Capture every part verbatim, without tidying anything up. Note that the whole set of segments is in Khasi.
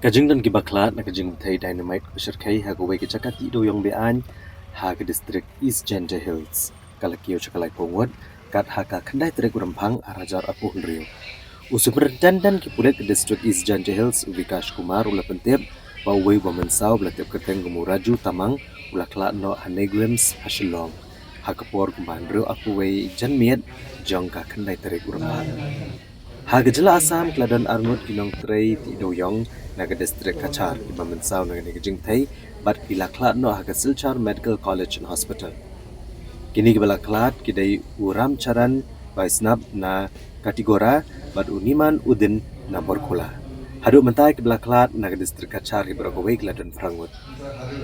Ka jingdon kiba khlad na ka jingbthei dynamite kaba shyrkhei ha kawei ka jaka tih dewïong be-aiñ ha ka district East Jaintia Hills ka la kiew sha ka laiphew ngut, kat ha ka khyndai tarik u Rymphang ar hajar arphew hynriew. U Superintendent ki pulit ka district East Jaintia Hills, u Vikash Kumar, u la pyntip ba uwei uba mynsaw uba la tip kyrteng kum u Raju Tamang u la khlad noh ha NEIGRIHMS ha Shillong ha ka por kumba hynriew arphew wei janmiet jong ka khyndai tarik u Rymphang. Ha ka jylla Assam ki la don arngut ki nongtrei tih dewïong na ka district Cachar kiba mynsaw na kane ka jingpyrthei bad ki la khlad noh ha ka Silchar Medical College and Hospital. Kine kiba la khlad ki dei u Ramcharan Vaisnab na Katigora bad u Niman Uddin na Borkula. Haduh mynta kiba la khlad na ka district Cachar kiba roi kawei ki la don phra ngut.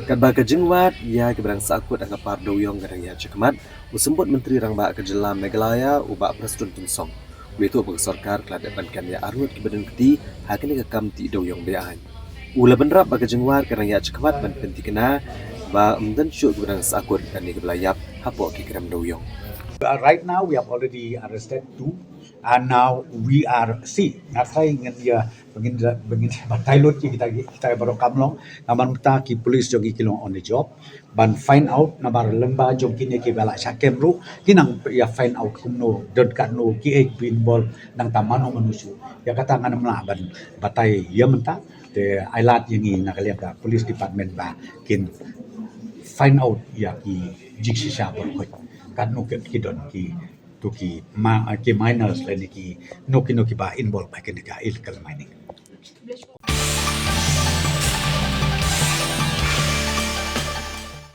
Katba ka jingwad ïa kiba dang sahkut ha ka par dewïong ka dang ïaid shakhmat, u Symbud Myntri Rangbah ka jylla Meghalaya u Bah Prestone Tynsong u la ïathuh ba ka sorkar ka la dep ban kem ïa arngut kiba don kti ha kane ka kam tih dewïong be-aiñ. U la bynrap ba ka jingwad ka dang ïaid shakhmat ban pynthikna ba ym don shuh kiba dang sahkut kane kaba la ïap hapoh ki krem dewïong. Uh, right now, we have already arrested two, and now we are see. Nga try ngin ïa ngin ngin batai lut kita kita baroh kam long. Namar mynta ki police jong ki long on the job ban find out namar lem ba jong kine kiba la shah kem ruh ki nang ïa find out kumno don katno ki ei bin bol nangta mano mano shuh. Ïa kata ngan ym lah ban batai ïa mynta. Te ai lad ïa ngi na ka liang ka police department ba kin find out ïa ki jingshisha baroh katno ki don ki to ki ma ki miners lane ki no ki no kiba involve ha kane ka illegal mining.